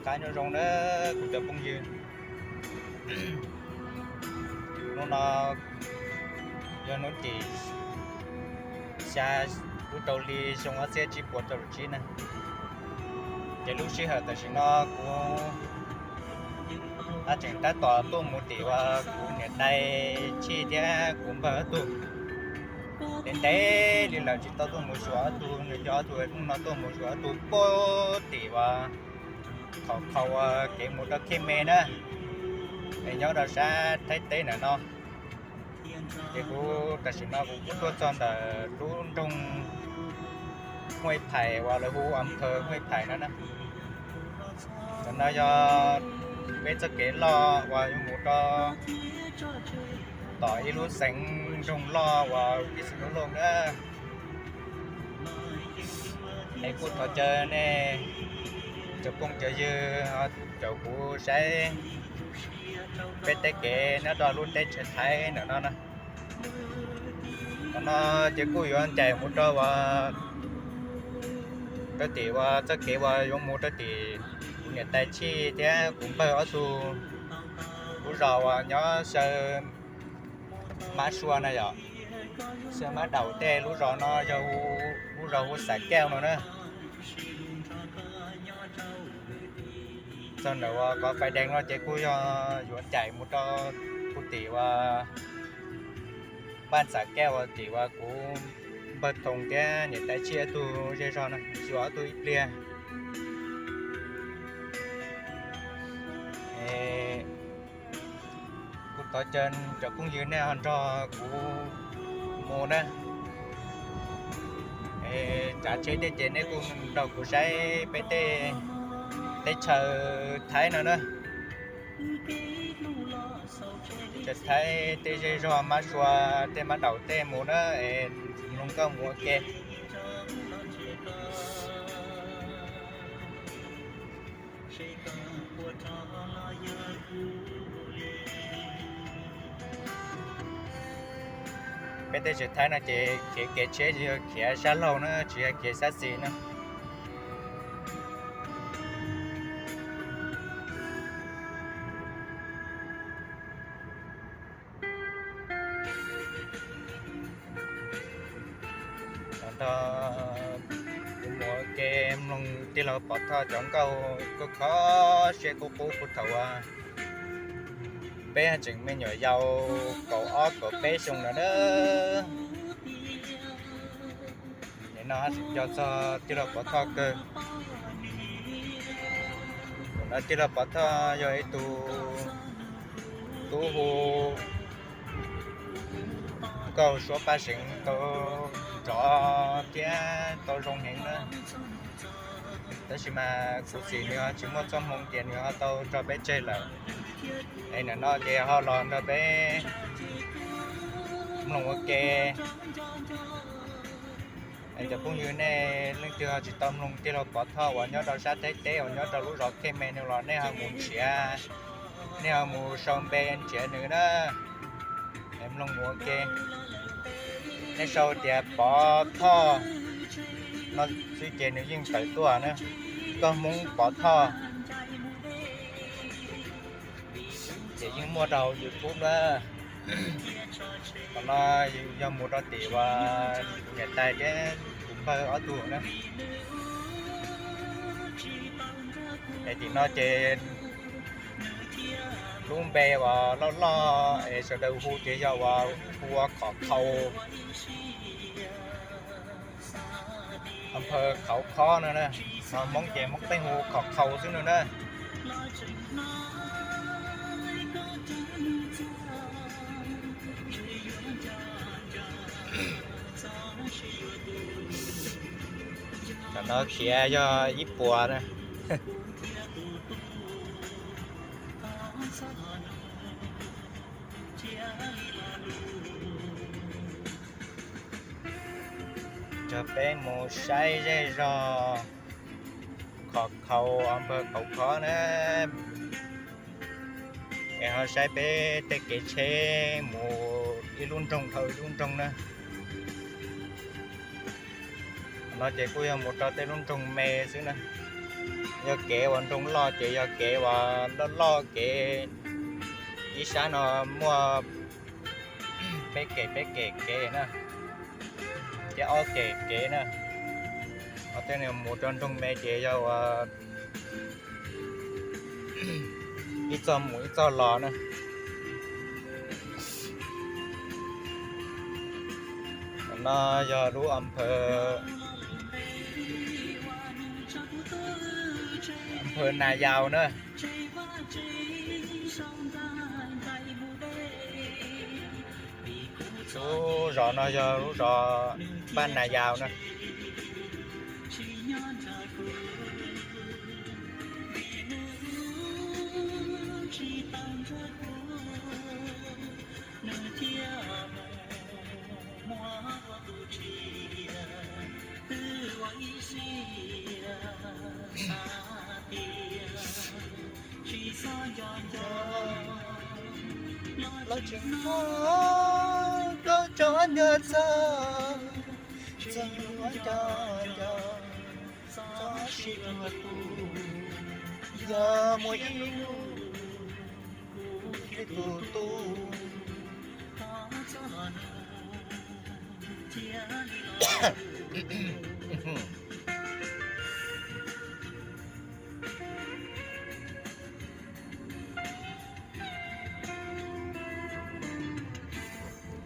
Qab nyob zoo na kuv cov phooj ywg. Hnub no yog hnub tim xya lub rau hli xyoo ob txhiab tsib puas rau caum tsib na. Ces lub sij hawm tam sim no kuv tseem tab tom tuaj mus tim uas kuv niam tais Tshij thiab kuv npawg ob tug. Ntev ntev li lawm tsis tau tuaj mus xyuas ob tug, nws cov ob tug hnub no tuaj mus xyuas ob tug puag tim uas thaum thaum uas kev mus rau Khej Me na, es nyob rau sab Thaib teb ntawm no. Ces kuv tam sim no kuv kuj tuaj txog ntawm lub nroog Huaj Phais uas lawv hu as phaw Huaj Phais no na. Ntawm no yog peb txoj kev loj uas yuav mus rau tom ib lub xeev nroog loj uas Pis Xus Nus Loj na. Es kuj thov caw nej cov phooj cov ywg caum kuv saib peb tej kev nyob rau lub teb chaws Thaib ntawm no na. Qhov no ces kuj yuav ncaim mus rau uas rau tim uas txoj kev uas yuav mus rau tim kuv niam tais Tshij thiab kuv npawg ob tug lub zos uas nyob xyaw Mab Sua na yom. Xyaw Mab Daum tej lub zos no yog lub zos hu Xam Kauj no na. Txog ntawm uas kov fais dees no ces kuj yog yuav ncaim mus rau kuv tim uas Npaj Xam Kauj uas tim uas kuv npawg Thoom thiab niam tais Tshij ob tug zej zog no, xyuas ob tug ib pliag. Kuv thov caw cov phooj ywg nej ho nrog kuv mus na. Tsav tsheb thiab ces nej kuj nrog kuv saib peb tej teb chaws Thaib no na. Teb chaws Thaib tej zej zog Mab Sua tej Mab Daum tej mus na, es mloog nkauj mus ua ke. Peb tej teb chaws Thaib no ces khiav kev tsheb yog khiav sab laug na, tsis yog khiav sab xis na. Tag nrho kuv mus ua ke mloog tij laug Pov Thoj cov nkauj kho kho siab kub qub puag thaum uas peb tseem me nyuam yaus kaum ob kaum peb xyoo ntawd na. Nim no tseem nco txog tij laug Pov Thoj kawg. Thaum ntawd tij laug Pov Thoj yog ib tug tub hu nkauj suab paj seev tau nrov thiab tau zoo heev na. Tab sis mas kuv txiv nws ho tsis muaj txoj hmoo ces nws ho tau tso peb tseg lawm. Es nim no ces ho los nrog peb mloog ua ke. Es cov phooj ywg nej leej twg ho tsis tau mloog tij laug Pov Thoj uas nyob rau sab Thaib teb uas nyob rau lub zos Khej Me no los nej ho mus nrhiav, nej ho mus sau npe nrhiav nws na. Es mloog mus ua ke. Nej sau tias Pov Thoj no xwb ces nws yeej tawm tuaj na. Nkauj Hmoob Pov Thoj ces yeej muaj rau YouTube na. Qhov no yog mus rau tim uas kuv niam tais thiab kuv npawg ob tug na. Es tim no ces lub npe uas loj loj es sawv daws hu ces yog uas hu ua Khov Khau, as phaw Khauv Khob no na. Hmoob ces Hmoob Pheej hu Khov Khau xwb no na. Tam no khiav yog ib puas na. Coj peb mus saib zej zog Khov Khau, as phaw Khauv Khob na. Es ho saib peb tej kev tsheb mus ib lub nroog dhau ib lub nroog na. No ces kuj yog mus rau tej lub nroog me xwb na. Yog kev uas nroog loj ces yog kev uas loj loj kev, ib sab no muaj peb kem peb kem kev na, thiab ob kem kev na. Ho tej mus rau nroog me ces yog uas ib txoj mus ib txoj los na. No yog lub Phaw Nas Yaus na. Lub zos no yog lub zos Paj Nas Yaus na. Los tseem muaj koj cov nco txog, txog ua nco nco, txog sib luag tu, yog muaj ib hnub kuv thiab tus tub.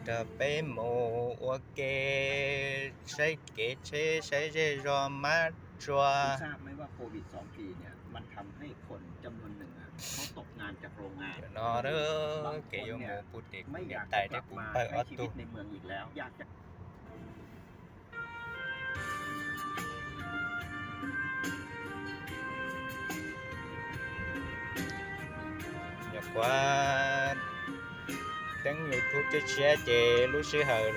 Nrog peb mus ua ke, saib kev tsheb, saib zej zog mab tsua. No kev yuav mus puag tim kuv niam tais thiab kuv npawg ob tug. Nyuam qhuav teeb YouTube tshiab tshiab ces lub sij hawm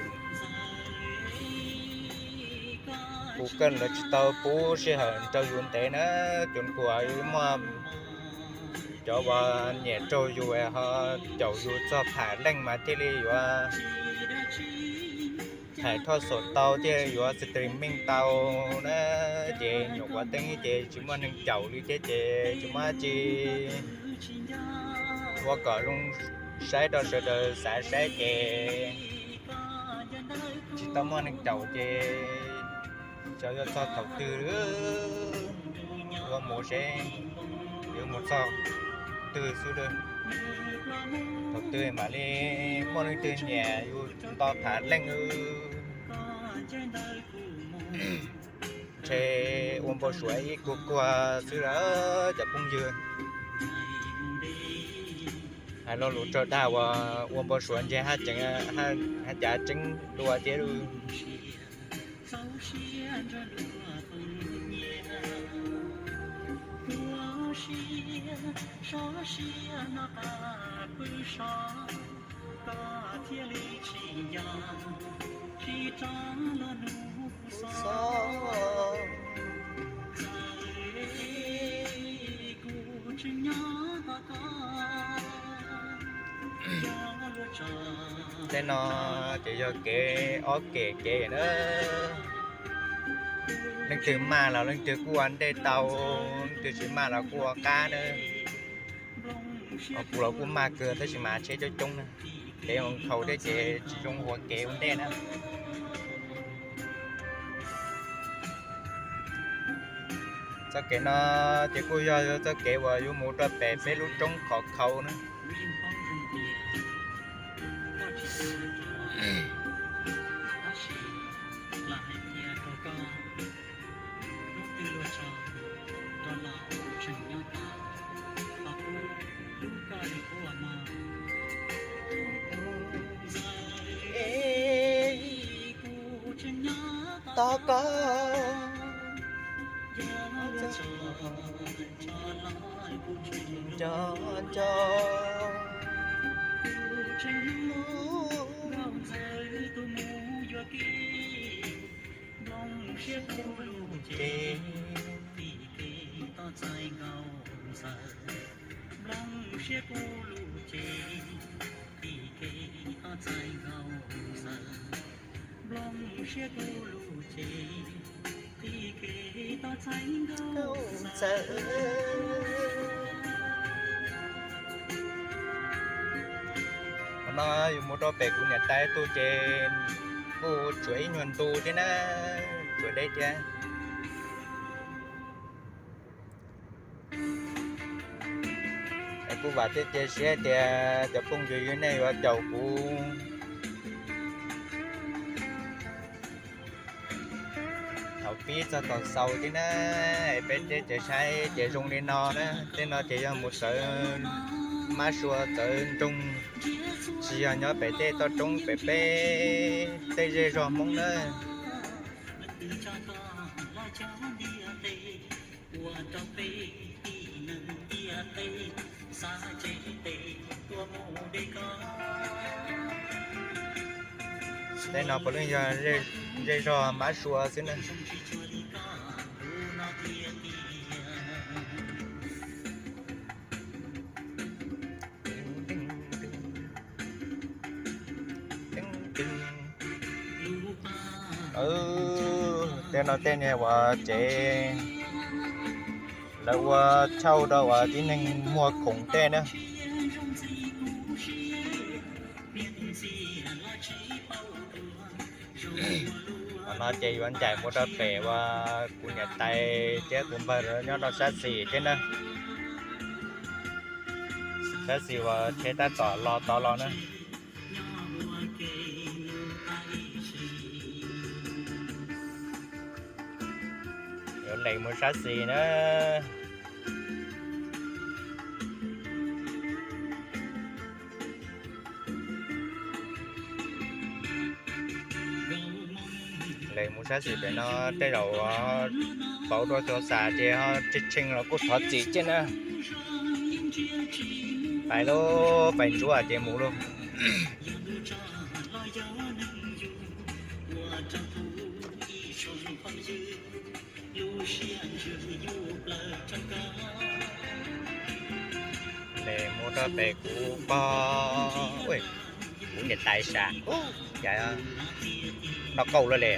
kuv kawg los tsis tau pub sij hawm rau yus ntev na. Cov kuv muaj cov uas nyiam raug yus ho caum yus txog tham leej mas thiaj li yuav hais thoj xom tau thiaj yuav streaming tau na. Ces nyuam qhuav teeb ces tsis muaj neeg caum li thiab ces tsis muaj dab tsi, ua kom zoo saib rau sawv daws xav saib ces tsis tau muaj neeg caum ces xyov yuav txog thaum twg, ua mus seb yuav mus txog twg xwb. Thaum twg mam li muaj leej twg nyiam yus nto tham leej. Ntshe ua npau suav ib kuag kuag xwb lawm cov phooj ywg. Hais lo lus raug dag uas ua npau suav ntshe haj tseem, haj cav tseeb dua thiab. Tej no ces yog kev ob kem kev na. Leej twg maj los leej twg kuj ua ntej tau, leej twg tsis maj los kuj ua qab na. Ho kuv los kuj maj kawg tab sis mas tsheb coob coob na, kev nkhaus thiab ces tsis zoo ua kev ua ntej na. Txoj kev no ces kuj yog txoj kev uas yuav mus rau pem peb lub roob qhov khau na. Tos koj nco nco. Ces Ntxawm. Qhov no yus mus rau pem kuv niam tais tug ces kuj tshuav ib nyuag ntu thiab na, tshuav deb thiab. Es kuj vam thiab cia siab tias cov phooj ywg nej yuav caum kuv thaum pib txog thaum xaus thiab na. Es peb teb chaws saib ces zoo li no na, tej no ces yog mus sawv mab sua txawv nroog, tsis yog nyob pem tej toj roob pem peb tej zej zog Hmoob na. Tej no puav leej yog zej zog mab sua xwb na. Tej no tej niag uas tsev lawv ua chauj rau uas tib neeg muag khoom tej na. Qhov no ces yuav ncaim mus rau pem uas kuv niam tais thiab kuv npawg lawv nyob rau sab xis thiab na. Sab xis uas tsheb tab tom los tod los na. Yuav lees mus sab xis na. Lees mus sab xis pem no tej zaum pauv dua txhua xav ces ho tshee tshee los kuj thov txim thiab na. Pais lauj, pais ntsuav ces mus lauj. Lees mus rau pem kuv pog, kuv niam tais sab, cas noj kauj lawm le.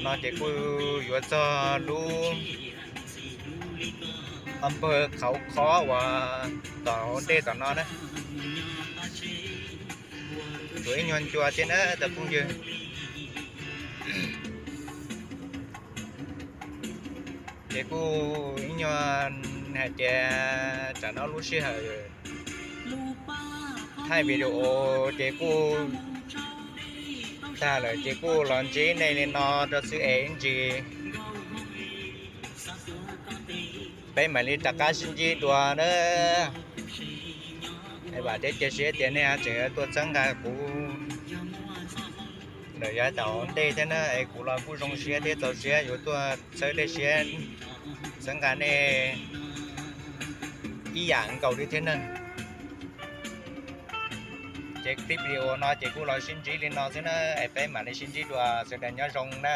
No ces kuj yuav txog lub npawg Khauv Khob uas tom hauv ntej tom no na. Tshuav ib nyuag ncua thiab na cov phooj ywg. Ces kuj ib nyuag hais tias tsam no lub sij hawm thaij video ces kuj tag lawm ces kuj los ntsib nej li no rau xwb es ib ntsis peb mam li rov qab sib ntsib dua na. Es vam thiab cia siab tias nej tseem yuav tuaj txhawb nqa kuv lawm yav tom ntej thiab na, es kuv los kuj zoo siab thiab txaus siab yuav tuaj txhawb tej siab txhawb nqa nej ib yam nkaus li thiab na. Ces clip video no ces kuj los sib ntsib li no xwb na, es peb mam li sib ntsib dua, sawv daws nyob zoo na.